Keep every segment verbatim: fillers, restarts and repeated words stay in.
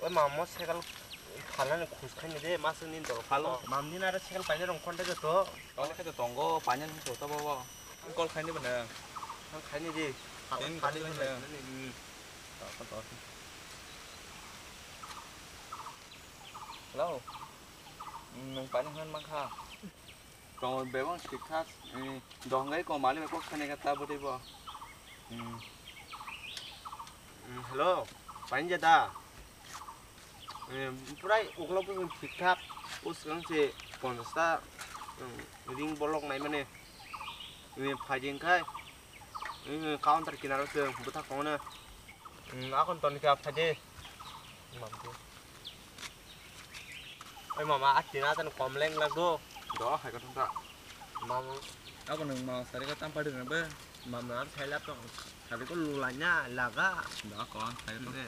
Mamo cycle phalnani khus khaini de, masuk ni dol phalo. Mamni nara cycle paina rong konta joto. Kol khe tongo, paina ni sota bobo. Kol khaini bana. Ang khaini de. Ang khaini khaini bana. Hmm. Hello. Hmm, nung pani hwn mankha. Tongo bebang sikha, eh, dohongai ko mali ko khane ka ta bwtwi bo. Hmm. Hmm, hello, painja da? Eh, purai uklok bwswng thik thak, o swkang se ponchash ta, hmm, ring bolok nai mane. Eh, phaijing khai, eh, counter kinaro se bwthak tongo ne. Hmm, akon toni khe phaidi. Oi mama, a tin hajar kom leng lagdo. Do, hai ka thangta. Mama. Abo nung ma sari ka tam padi na be. Mama, ar sai lap tong. Sari ko lulanya laga. Do, kon, hai ka thangta.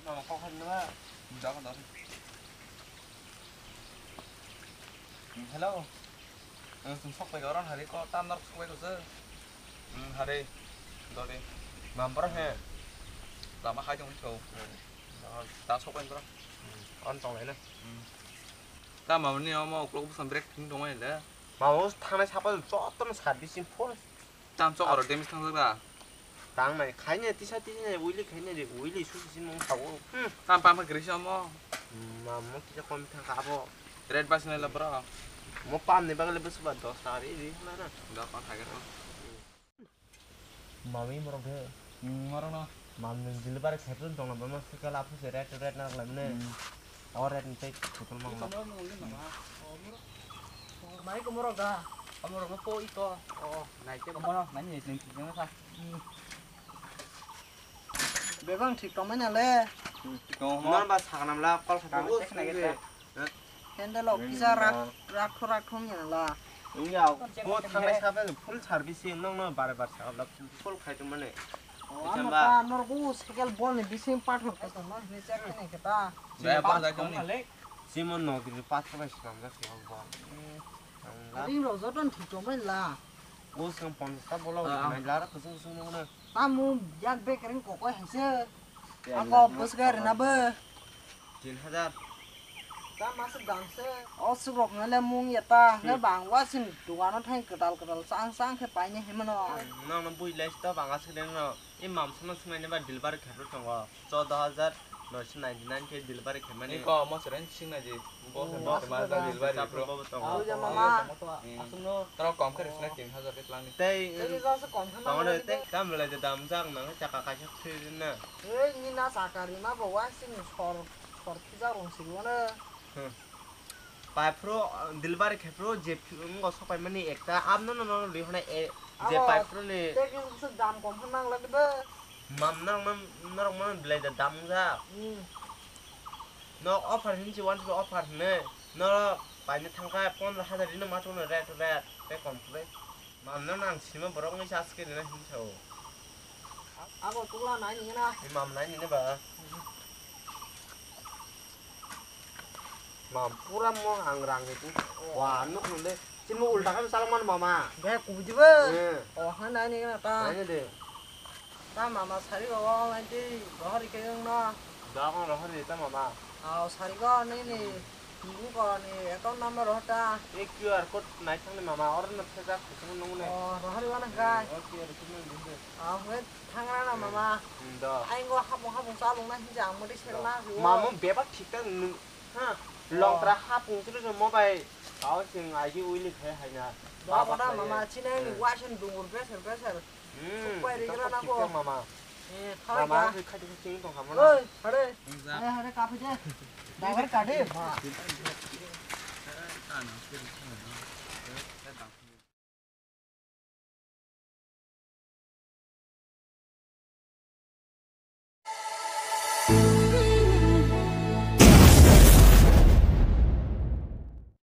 Mama, kok hai na. Do, do. Hello. Ang sung sok pai orang hari ko tam nar sok pai ko se. Hmm, hari. Dori. Mam bro he. Lama hai jong ko. Ta sok pai bro. On tong lai na. Ta mam ni omo uklok busan break thing tong lai le. Mama us thanai sapa joto no servicing full. Tam sok aro damage thang ba. Tang nai, khaina tisa tisa nai, wili khaina de, wili susi sin mong thago. Hmm. Tam pam kha grisa mo. Hmm, ma mo kisa kom thang kha abo. Red bus nai la bro. Mo pam ni bagale bus ba dos ta ri ri na na. Da pa thagar mo. Mami morok de. Hmm, morok no. Mam ni delivery khaipun tong na ba ma sikal apu se red red na la mane. Hmm. Ore ni tei kutul mang lo. Mai ko morok da. Morok no po ito. Oh, nai ke. Morok nai ni ning ning sa. Bebang thik tong mai na le. Thik tong mo. Non ba sa kanam la kol sa. Handle ok kisa rak rak thok rak thong ya la. Iya, ko thangnai sa full service nong no bare bare sa la full khai tong mane. Ano ta nor go cycle bol ni bising pathor ka tong no ni check ni kita. Jaya pa jai tong ni. Simon no gidi patro bai sinam jak si ang bol. Ring rok joto ni thik tong bai la. O sing pon sa bol nai la ra kusung kusung no na. Tamu yak bek ring kokoi haise. Ako bus gari na be. Tin hajar. Ta masuk dangse. O sukrok nale mung ya ta. Ne bang wa sin dugano thang kedal kedal sang sang khe paine himano. Nang no bui lai sta bang asuk den no. I mam sono sunai ne ba delivery khepro tongo. Choudo hajar noisho ninety nine khe delivery khemani. Iko mo seren sing na ji. Bo se bo se ma da delivery bro. Oi ja mama. Toro kom khe sina tin hajar khe tlang ni. Tei tei ja se kom khe ma. Tei kam le de dam jak nang chaka kaisa thri na. Ei, ni na sakari ma bo wa sini sor, sor khija rong si bo na. Hmm. Pai phro, delivery khe phro je phi-, ngo sok pai mani ekta, ab no, no, no, no, li hona e, je pai phro ni. Te ki se dam kom phang mang lagi be. Mam nang, nang, norok mano belai da dam ja. Hmm. No offer hin si wan si offer ne. No pai ni thang kha pondro hajar ni ma thang no ret, ret, te kom khe. Mamno nang sima borok wngwi chas khe rina hin sao. Abo tula nai ni na. Mam nai ni ba. Mam pura mo ang rang ni. Wa nuk nung de. Simo ulta kan salang man mama. Be kuji be. Eh. Oh, ha nai ni na ta. Nai ni de. Ta mama sari go wa nai de. Rohor ke yung na. Da ko rohor de ta mama. Aw, sari go nini, nini ko ni account number hota. E Q R code nai thang ni mama, oro no thajak kutung nung ne. Oh, rohor iwan kai. O Q R code nung din de. Aw, hwe thangra na mama. Hmm, do. Ai go hapung hapung chalung na hinja ang mudi serna. Mama bebak thik ta nung. Ha. Long tra hapung chulu jo mobile. Aw sing ai di uili khai hai na. Do ko da mama chinai ni wasen dungur beser beser. Hmm, supai ri gra na bo. Mama. Eh, khalai mama, ga. Khaji khaji tong kama na. Oi, hare. Hare, hare, kapi je. Dagar kade, ma.